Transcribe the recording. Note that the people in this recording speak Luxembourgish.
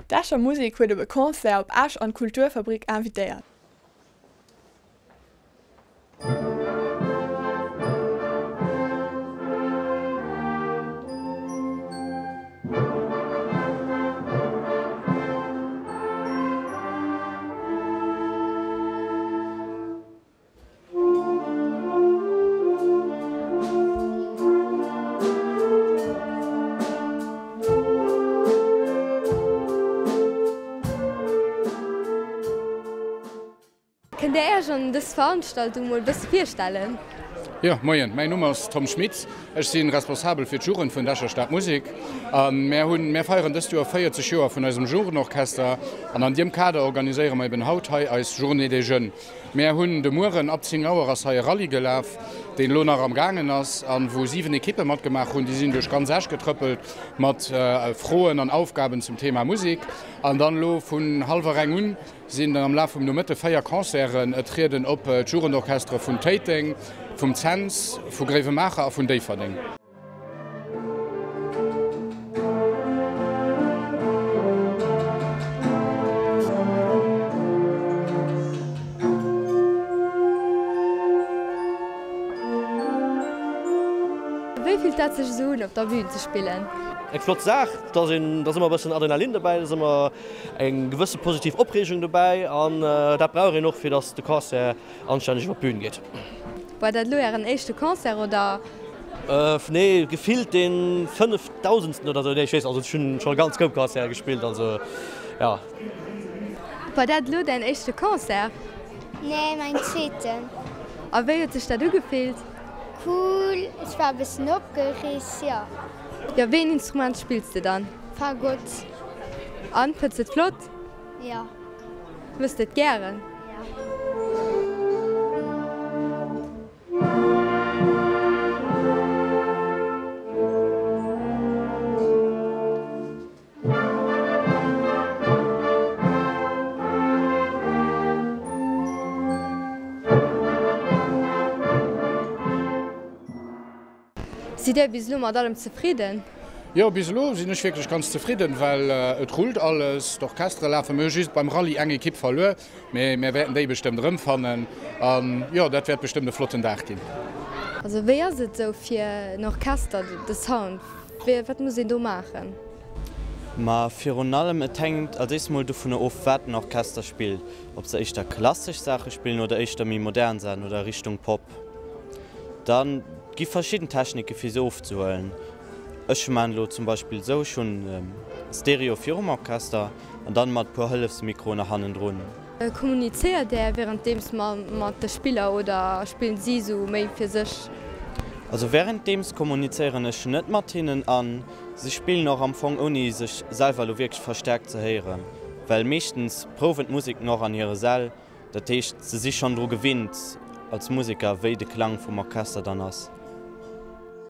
D'Escher Musek huet op e Concert op Esch an d'Kulturfabrik invitéiert. Kënnt Dir Iech an dës Veranstaltung mol e bësse virstellen? Jo, moien, mäin Numm ass Tom Schmitz, ech si responsabel fir d'Jugend vun der Escher Stadmusek a mär hunn, mär feieren dëst Joer 40 Joer vun eisem Jugendorchester an an diem Kader organiséiere mer eben haut hei eis Journée des Jeunes. Mär hunn de Mueren ab 10 Auer ass hei e Rallye gelaf, deen elo nach am gaangen ass an wou 7 Ekippe matgemaach hunn. Déi sinn duerch ganz Esch getrëppelt mat Froen an Aufgaben zum Thema Musek. An dann elo vun hallwer eng un sinn dann am Laf vum Nomëtte 4 Concerten. Et trieden op d'Jugendorchestere vun Téiteng, vum Cents, vu Gréiwemaacher a vun Déifferdeng. Wéi fillt dat sech esou un op der Bühn ze spillen? Eng flott Saach, et ass een, et ass ëmmer e bëssen Adrenalin dobäi, et ass ëmmer eng gewësse positiv Opreegung dobäi an dat brauch een och fir datt de Concert anstänneg iwwer d'Bühn geet. War dat elo ären éischte Concert oder? Nee, gefillt dee fënnefdausendsten oder sou. Nee, ech weess, also ech hunn scho ganz koup Concerte gespillt, also jo. War dat elo däin éischte Concert? Nee, mäin zweeten. A wéi huet sech dat ugefillt? Cool, ech war e bëssen opgereegt, jo. Jo, wéi een Instrument spills de dann? Fagott. An, fënns de et flott? Jo. Mëss de et gären? Jo. Sidd Dir bis elo mat allem zefridden? Jo, bis elo sinn ech wierklech ganz zefridden, well et rullt alles, d'Orchestere lafen. Mir hu just beim Rallye eng Ekipp verluer, mee mir wäerten déi bestëmmt erëmfannen. An jo, dat wäert bestëmmt e flotten Dag ginn. Also wéi ass et esou fir en Orchester, de Sound, wat muss een do maachen? Ma virun allem, et hänkt als éischt mol dovunner of, wat den Orchester spillt, ob se éischter klassesch Saache spillen oder éischter méi modern Saachen oder Richtung Pop. Dann gi verschidden Technike fir se ofzehuelen. Ech maan elo zum Beispill esou, ech hunn Stereo virum Orchester an dann mat puer Hëllefsmikroen nach hannendrun. Kommunizéiert där währenddeems mat de Spiller oder spillen si sou méi fir sech? Also währenddeems kommunizéieren ech net mat hinnen an si spillen och am Fong ouni sech selwer elo wierklech verstärkt ze héieren, well meeschtens prouwen d'Musiken och an hire Säll. Dat heescht, se si schonn dru gewinnt als Museker, wéi de Klang vum Orchester dann ass.